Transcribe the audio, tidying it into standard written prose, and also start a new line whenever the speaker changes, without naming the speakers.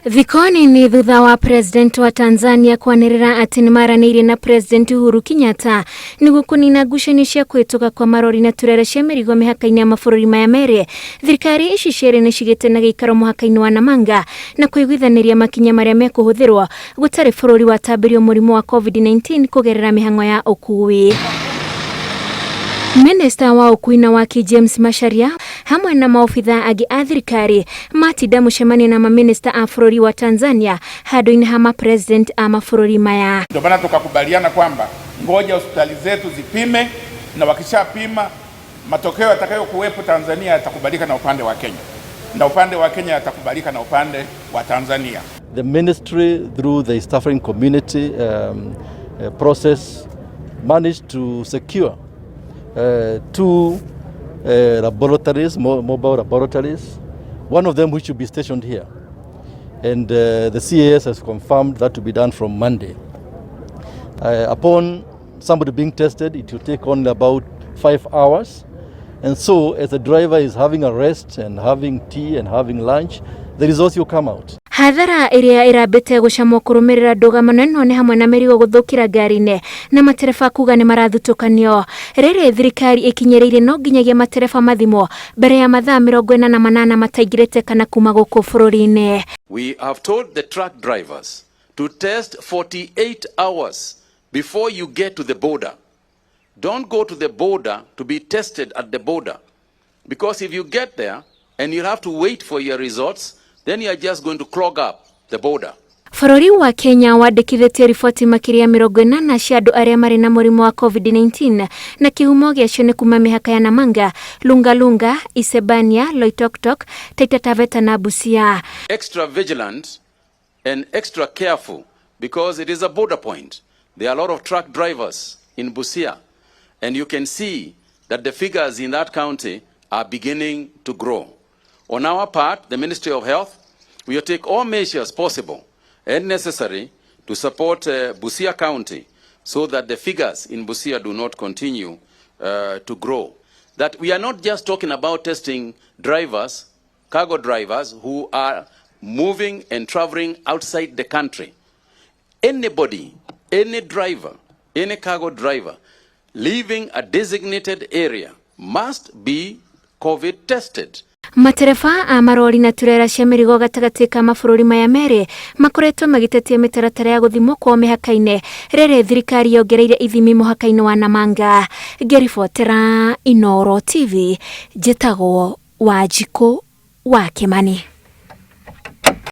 Thikũ nini thutha wa President wa Tanzania kwanĩrĩra atĩ nĩmaranĩirie na President Uhuru Kenyatta nĩguo kũnina ngucanio cia kũhĩtũka kwa marori na turera cia mĩrigo mĩhaka-inĩ ya mabũrũri maya merĩ, thirikari ici cierĩ nĩcigĩte na gĩikaro mũhaka-inĩ wa Namanga na kũiguithanĩria makinya marĩa mekũhũthĩrwo gũtarĩ bũrũri watambĩrio mũrimũ wa COVID-19 kũgerera mĩhang'o ya ũkui. Minista wa ũkui na waki James Macharia hamwe na maobithaa angĩ a thirikari matinda mũcemanio na maminista a bũrũri wa Tanzania handũ-inĩ ha mapresident a mabũrũri maya.
Ndio maana tukakubaliana kwamba ngoja hospitali zetu zipime, na wakishapima matokeo yatakayokuwepo Tanzania yatakubalika na upande wa Kenya, na upande wa Kenya yatakubalika na upande wa Tanzania.
The ministry, through the East African Community process, managed to secure two laboratories, mobile laboratories, one of them which will be stationed here. And the CAS has confirmed that to be done from Monday. Upon somebody being tested, it will take only about 5 hours. And so, as the driver is having a rest and having tea and having lunch, the results will come out.
Hathara ĩrĩa ĩrambĩte gũcamwo kũrũmĩrĩra ndũgamano ĩno nĩ hamwe na mĩrigo gũthũkĩra ngari-inĩ na matereba kuga nĩ marathutũkanio. Rĩrĩ thirikari ĩkinyĩrĩire no nginyagia matereba mathimwo mbere ya mathaa 48 mataingĩrĩte kana kuma gũkũ bũrũri-inĩ.
We have told the truck drivers to test 48 hours before you get to the border. Don't go to the border to be tested at the border, because if you get there and you have to wait for your results, then you are just going to clog up the border.
Bũrũri wa Kenya wandĩkithĩtie riboti makĩria 80 cia andũ arĩa marĩ na mũrimũ wa COVID-19 na kĩhumo gĩacio nĩ kuma mĩhaka ya Namanga, Lungalunga, Isebania, Loitoktok, Taita Taveta na Busia.
Extra vigilant and extra careful because it is a border point. There are a lot of truck drivers in Busia, and you can see that the figures in that county are beginning to grow. On our part, the Ministry of Health, we will take all measures possible and necessary to support Busia County so that the figures in Busia do not continue to grow. That we are not just talking about testing drivers, cargo drivers who are moving and traveling outside the country. Anybody, any driver, any cargo driver leaving a designated area must be COVID tested.
Matereba a marori na turera cia mĩrigo gatagatĩ ka mabũrũri maya merĩ makoretwo magĩtetia mĩtaratara ya gũthimwo kwao mĩhaka-inĩ rĩrĩ thirikari yongereire ithimi mũhaka-inĩ wa Namanga. Ngĩribotera Inooro TV, njĩtagwo Wanjikũ wa Kĩmani.